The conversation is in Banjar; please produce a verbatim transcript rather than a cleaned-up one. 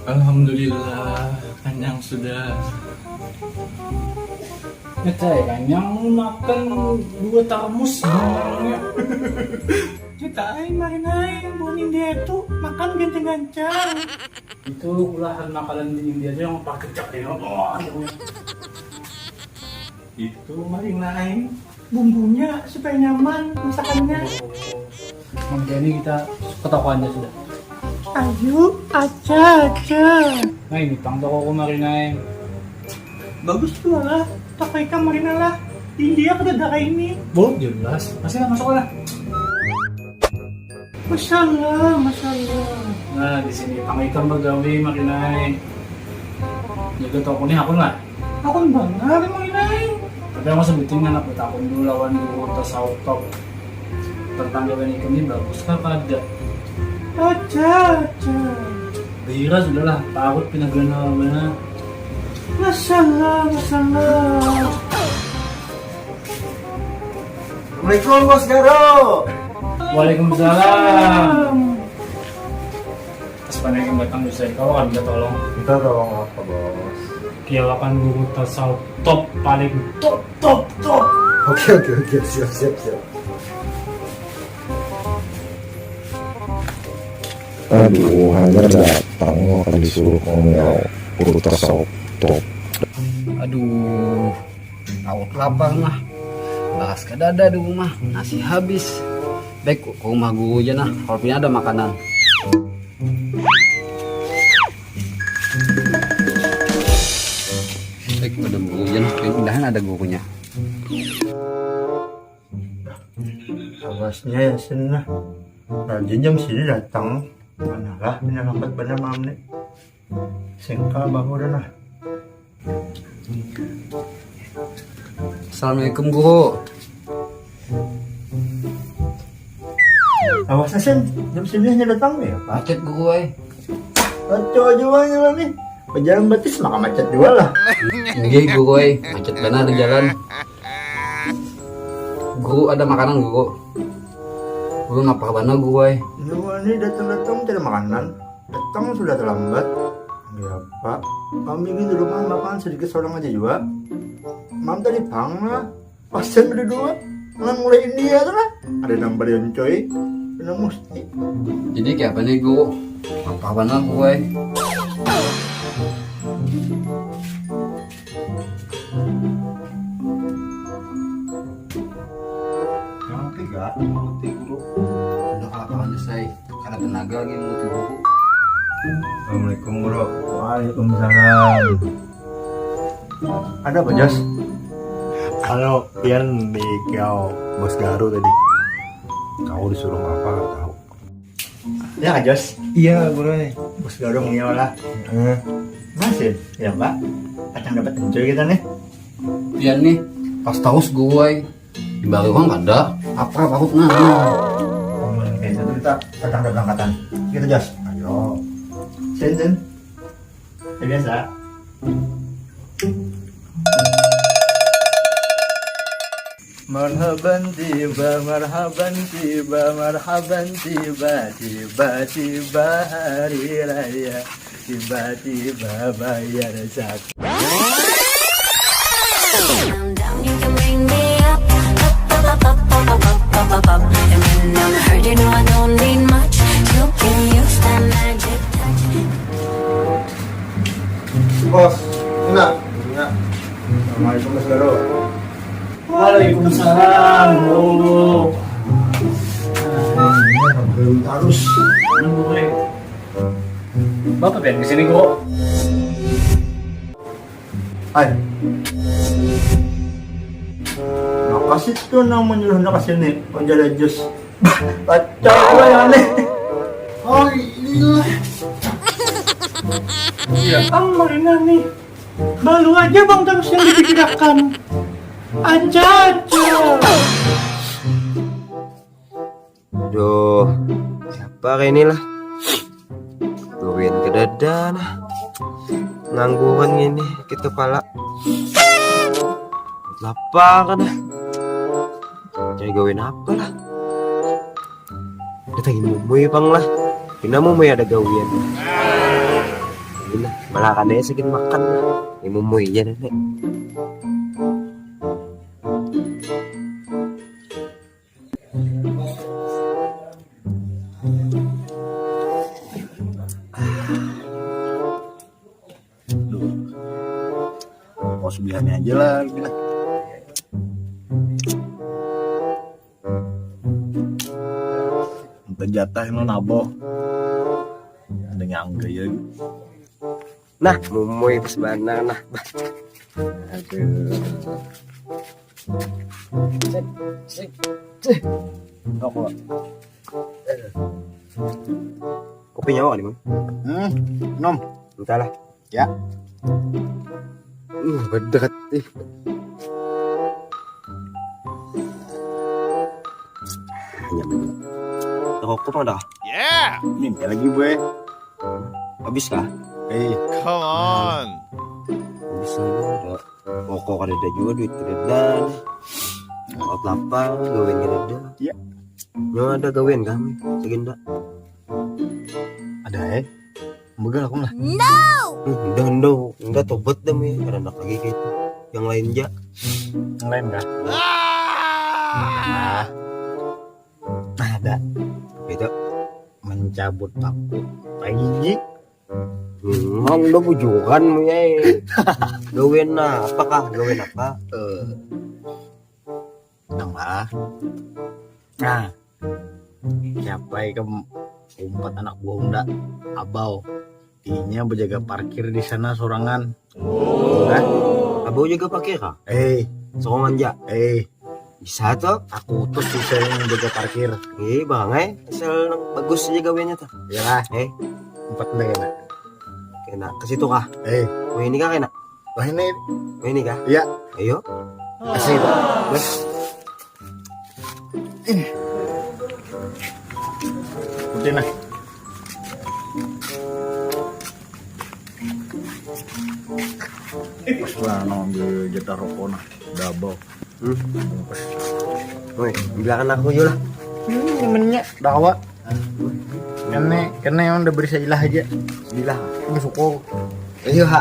Alhamdulillah, kanyang sudah. Ngecai kanyang makan dua tarmus. Kita ai marinai buhan India itu makan genteng gancang. Itu ulahan makanan di India itu yang pakai kecap ya. Oh, itu marinai bumbunya supaya nyaman masakannya. Mungkin ini kita ketahuannya sudah. Ayo, aja, aja. Nah, ini pang toko ku marinai. Bagus tu lah. Toko ikam marinai lah. Di India kada ada kayak ini. Bo, jelas. Masih lah, masuk lah. Masya Allah, Masya Allah. Nah, di sini pang ikam bagawi marinai. Jaga toko ni hakun lah. Hakun banar marinai. Tapi aku sebutin anak betakun dulu lawan guru tasawuf top tentang gawean ikam ni bagus kah kada? Aja, aja. Bira sudah lah, takut pindah ganal mana. Masya Allah, Masya Allah. Assalamualaikum, Bos Garo. Waalaikumsalam. Pas panaikan batang bisa kawan minta tolong. Minta tolong apa, Bos? Kilakan guru tasawuf top paling top, top, top. Oke, oke, oke, siap, siap, siap. Aduh, hanyar datang, akan disuruh ngomel guru tasawuf top. Aduh, taut lapar nah. Baras kadada di rumah, nasi habis. Baik, ke rumah guru aja nah, kalau punya ada makanan. Baik, ada guru aja nah, mudahan ada gurunya. Awasnya ya, Sin, nah. Rajin jam sini datang. Mana lah, pindah lambat benar malam ni. Singka bahu dah, nah. Assalamualaikum, Guru. Awasnya, Sin, jam sini hanya datang ya, Pak? Macet, Guru, ai. Kacau jua nya ni. Bajalan batis maka macet jua lah. Inggih, Guru, ai. Macet banar di jalan. Guru, ada makanan, Guru? Guru, lapar banar, Guru, ai. Jua ni datang-datang tiada makanan. Datang sudah terlambat. Ya, Pak. Kami gin di rumah makan sedikit sorang aja jua. Mam tadi pang lah. Pasian berdua. Nang mulai India tu lah. Ada nang barion coy. Ada nang musti. Jadi kayak apa nih, Guru? Apa banar, Guru, ai? Yang tiga, yang penting, Guru. Udah kelaparan, Jus, ai. Kada tenaga lagi menguti buku. Assalamualaikum, Bro. Waalaikumsalam. Ada apa, Jos? Halo, pian di kiau Bos Garu tadi. Kau disuruh apa, kada tahu. Ya, Jos. Iya, Bro. Bos Garu ngiau lah. Eh. Masih, ya, Pak. Kadang dapat enjoy kita nih. Pian nih, pas taus, Guru, ai. Imbari uang kada, apa parut nah. Ngomong kayak gitu kita petang ada berangkatan. Gitu, Jas. Ayo. Sen, sen. Ya, biasa. Marhaban tiba, marhaban tiba, marhaban tiba, tiba-tiba hari raya. Tiba-tiba bayar zakat. Bos, enak. Enak. Assalamualaikum, Bos Garo. Waalaikumsalam, Bu. Harus. Bapak Ben di sini kok. Hai. Makasih tuh nang menyuruh nak kesini. Menjadi jus. Kacau lah yang aneh. Oh, iya. Iya, Bang, marina nih. Balu aja, Bang, terus yang dipikirkan. Aja, aja. Duh, siapa kayak ini lah? Gawian kedada nah. Ngangguran ini kita pala. Lapar nah. Cari gawian apa lah? Kita mumui pang lah. Pina mumui ada gawian. Pina malah kan saya segin makan lah. Ini mumui aja nenek. Duh. Kos biarnya aja lah, gila. Entah jatah ini nabo. Ada nyangga ya. Nah, mumui pas banar nah. Aduh. Sip, sip, sip. Rokok. Kopi nyawa nih, Mang. Hmm, nom. Entahlah. Ya. Uh, bedet ih. Nyaman. Rokok apa dah? Yeah. Ini lagi, boy. Habis kah? Eh, come on. Habis semua dah. Rokok kada ada juga, duit kada ada. Laut lapar, gawian kada ada. Iya. Nyawa ada gawian kami, segenda. Ada eh. Begal aku lah. No. Hmm, dah, dah, dah tobat dah mi. Kada anak lagi gitu. Yang lain ja. Yang lain kah? Ah. Nah, ada. Itu mencabut paku. Paigi. Memang udah bujuran mu ya. Gawian apa kah? Gawian apa? Eh. Nang lah. Nah, siapa ikam umpat anak buah unda? Abau. Inya berjaga parkir di sana sorangan. Nah, abau jaga parkir kah? Eh, sorangan ja. Eh, bisa tuh. Aku tuh bisa yang jaga parkir. Eh, bang, eh, asal bagus aja gawiannya tuh. Ya lah. Eh, empat dah kena. Kena ke situ kah? Eh, oh, ini kah kena? Wah, ini. Ini kah? Iya. Ayo. Kasih. Wes. Ini. Putih nah. Pas lah nang ambil jatah rokok nah. Double. Hmm. Woi, bilakan aku juga lah. Hmm, temennya dawa. Kene, kene yang udah beri sailah aja. Sailah. Ini suko. Iya, ha.